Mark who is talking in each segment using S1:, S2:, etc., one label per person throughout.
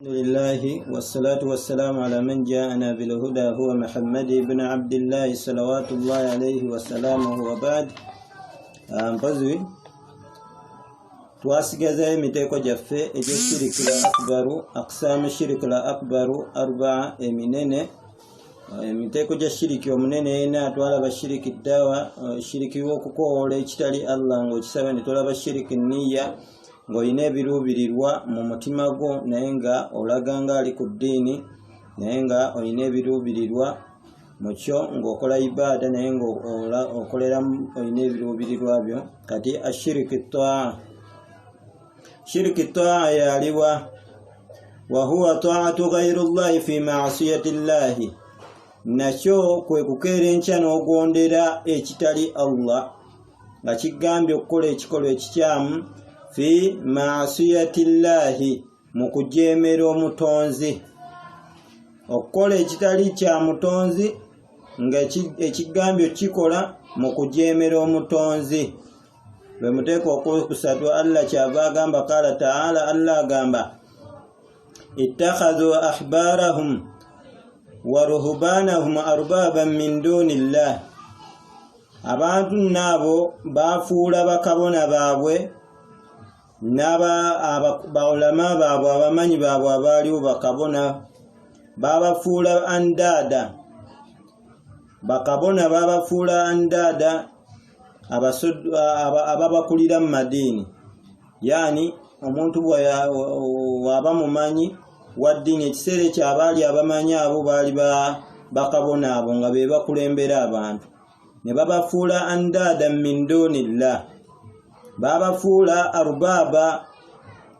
S1: Alhamdulillahi wassalatu wassalamu ala man jaana bilhuda huwa Muhammadi ibn Abdillahi salawatullahi alayhi wasalamuhu wa ba'd. Mpozi twasigazayo emiteeko gyaffe egy'eshiriki la akbaru, aqsaamu shiriki la akbaru arbaa eminene. Emiteeko gya shiriki omunene ena, twalaba shiriki ddawa, shiriki w'okukowoola ekitali Allah ng'okisaba, ne tulaba shiriki nniya ng'olina ebiruubirirwa mu mutima gwo naye nga olaga nga ali ku ddiini, naye nga olina ebiruubirirwa mu kyo ng'okola ibaada naye ng'okoleramu olina ebiruubirirwa byo. Kati ashiriki taa, shiriki taa yaliwa wa huwa taatu ghairullahi fi maasiyati llahi, nakyo kwe kukeera enkya n'ogondera ekitali Allah nga kigambye okukola ekikolwa ekikyamu fi maasiyati llahi, mu kujeemera omutonzi, okukola ekitali kya mutonzi nga ekigambye kikola mu kujeemera omutonzi. Lwe muteeko ogwokusatu Allah kyava agamba qala taala, Allah agamba ittakhadhu ahbarahum wa ruhbanahum arbaban min dunillah, abantu nnaabo baafuula bakabona baabwe n'abaulama baabwe, abamanyi baabwe abaaliwo bakabona babafuula andaada, bakabona babafuula andaada ababakulira mu madiini. Yani omuntu bw'aba mumanyi wa ddiini, ekiseera ekyo abaali abamanyi abo baali bakabona abo nga be bakulembera abantu, ne babafuula andaada min dunillah, babafuula arbaaba,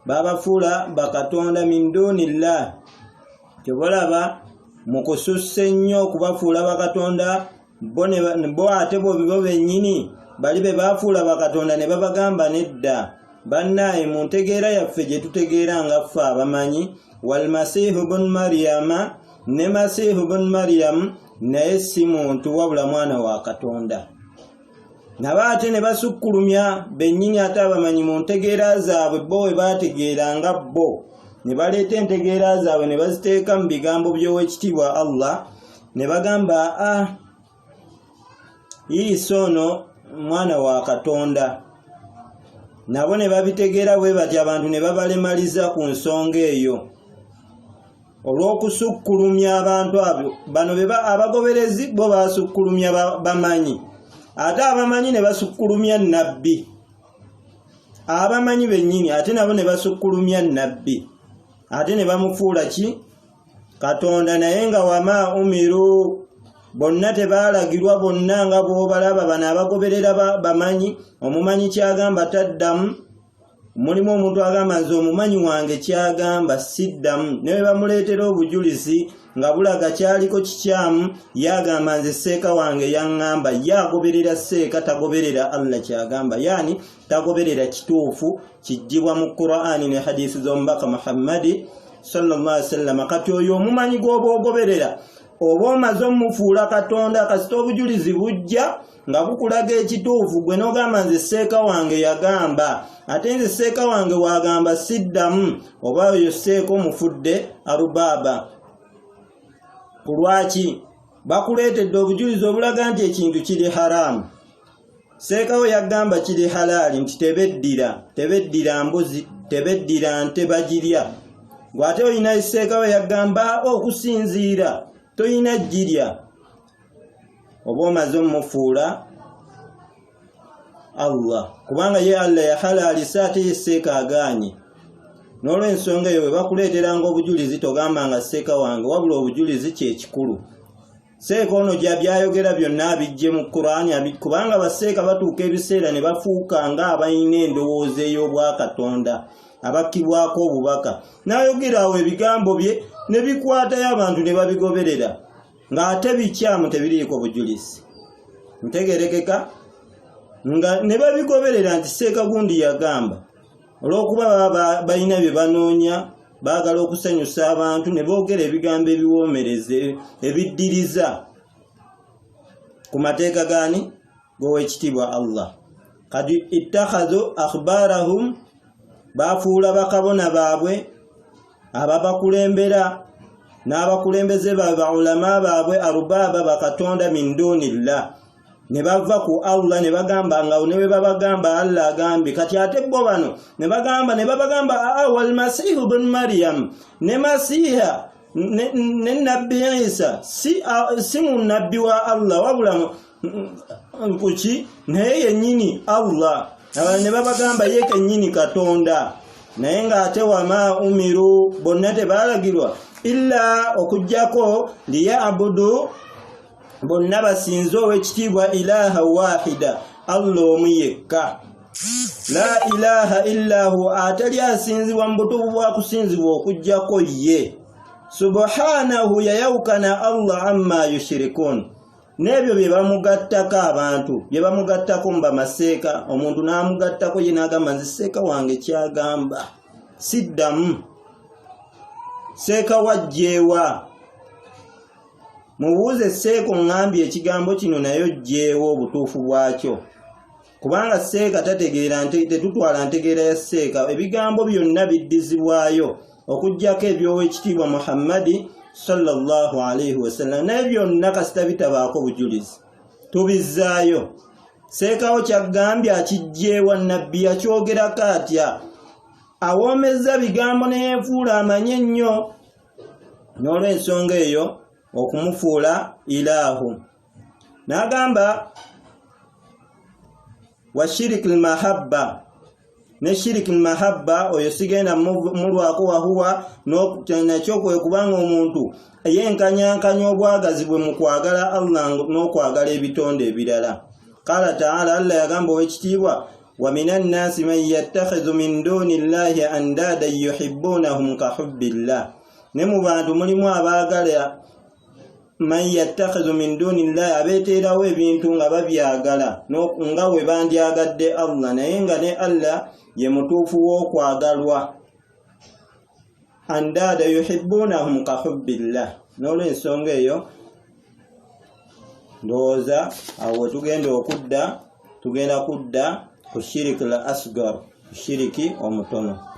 S1: babafuula bakatonda min dunillah. Kyobalaba mu kusussa ennyo okubafuula bakatonda bo ate bo bennyini bali be baafuula bakatonda ne babagamba nedda, bannaaye mu ntegeera yaffe gye tutegeera nga ffe abamanyi, walmasiihu bun Mariyama, ne Masiihu bun Mariyamu naye si muntu wabula mwana wa Katonda. Nabo ate ne basukkulumya bennyini ate abamanyi mu ntegeera zaabwe bo we baategeera nga bo ne baleeta entegeera zaabwe ne baziteeka mu bigambo by'owekitiibwa Allah ne bagamba a Isa ono mwana wa Katonda. Nabo ne babitegeera bwe batyo abantu ne babalemaliza ku nsonga eyo olw'okusukkulumya abantu abo. Bano be abagoberezi bo basukkulumya bamanyi, ate abamanyi ne basukkulumya nabbi, abamanyi bennyini ate nabo ne basukkulumya nabbi, ate ne bamufuula ki Katonda. Naye nga wama umiru, bonna tebaalagirwa bonna nga bw'obalaba bano abagoberera bamanyi. Omumanyi kyagamba taddamu. Mulimu omuntu agamba nze omumanyi wange kyagamba siddamu, ne bwe bamuleetera obujulizi nga bulaga kyaliko kikyamu, ye agamba nze seeka wange yaŋŋamba. Ye agoberera seeka, tagoberera Allah kyagamba, yaani tagoberera kituufu kijjibwa mu Qur'ani ne hadiisi z'omubaka Muhammadi sallallahu alaihi wasallam. Kati oyo omumanyi gw'oba ogoberera oba omaze omufuula Katonda, kasita obujulizi bujja nga bukulaga ekituufu, gwe n'ogamba nze seeka wange yagamba, ate nze seeka wange wagamba siddamu, oba oyo seeka omufudde arubaaba. Ku lwaki bakuleetedde obujulizi obulaga nti ekintu kiri haramu? Seekawo yagamba kiri halaali nti tebeddira, tebeddira mbuzi, tebeddira nte, bagirya. Gw'ate olina seekawo yagamba okusinziira toyina girya, oba omaze omufuula Allah, kubanga ye Allah yahalaalisa ate ye seeka agaanye. N'olw'ensonga eyo bwe bakuleeteranga obujulizi togamba nga seeka wange, wabula obujulizi kye kikulu. Seeka ono byayogera byonna abijje mu Qur'ani, kubanga baseeka batuuka ebiseera ne bafuuka nga abalina endowooza ey'obwakatonda abakkibwako obubaka, n'ayogera awo ebigambo bye ne bikwatayo abantu ne babigoberera ng'ate bikyamu, tebiriiko bujulizi. Ntegerekeka nga ne babigoberera nti seeka gundi yagamba, olw'okuba baba balina bye banoonya, baagala okusanyusa abantu ne boogera ebigambo ebiwoomereze ebiddiriza ku mateeka gaani g'owekitiibwa Allah. Kati ittakhadhu akhbarahum, baafuula bakabona baabwe, Ababakulembera n'abakulembeze baabwe baulama baabwe arubaba bakatonda min dunillah ne bava ku Allah ne bagamba nga ne bwe babagamba Allah agambye kati ate bo bano ne bagamba ne babagamba aa wal masihu bun Maryam ne masiha ne nabbi Isa si, si munabbi wa Allah wabula kuki naye yennyini Allah abalala ne babagamba ye kennyini Katonda naye ng'ate wama umiru bonna tebalagirwa illa okuggyako liyabudu bonna basinze ow'ekitiibwa ilaha wahida Allah omu yekka la ilaha illa hu atali asinzibwa mu butuufu bwa kusinzibwa okuggyako ye subhanahu yayawukana Allah amma yushirikun n'ebyo bye bamugattako abantu bye bamugattako mu bamaseeka omuntu n'amugattako ye n'agamba nze seeka wange kyagamba siddamu seeka wajjeewa mubuuze seeka oŋŋambye ekigambo kino naye ojjeewo obutuufu bwakyo kubanga seeka tategeera tetutwala ntegeera ya seeka ebigambo byonna biddizibwayo okuggyako eby'owekitiibwa muhammadi sallallahu alaihi wasallam naye byonna kasita bitabaako bujulizi tubizzaayo seekawo kyaggambye akijjeewa nabbi yakyogerako atya awoomezza bigambo neyefuula amanyi ennyo n'olwensonga eyo okumufuula ilaahu n'agamba wa shiriki lmahabba ne shiriki lmahabba oyo sigenda mulwako wahuwa nakyo kwe kubanga omuntu yenkanyankanya obwagazi bwe mu kwagala Allah n'okwagala ebitonde ebirala qala taala Allah yagamba owekitiibwa wa minan nasi man yattakhidhu min duni llahi andaadan yuhibbunahum ka hubbillah ne mu bantu mulimu abaagala man yattakhidhu min duni llahi abeeteerawo ebintu nga babyagala nga we bandyagadde Allah naye nga ne Allah ye mutuufu w'okwagalwa andaada yuhibbunahum ka hubbillah n'olwensonga eyo ndowooza awo wetugenda okudda tugenda kudda ku shiriki la asgar ku shiriki omutono.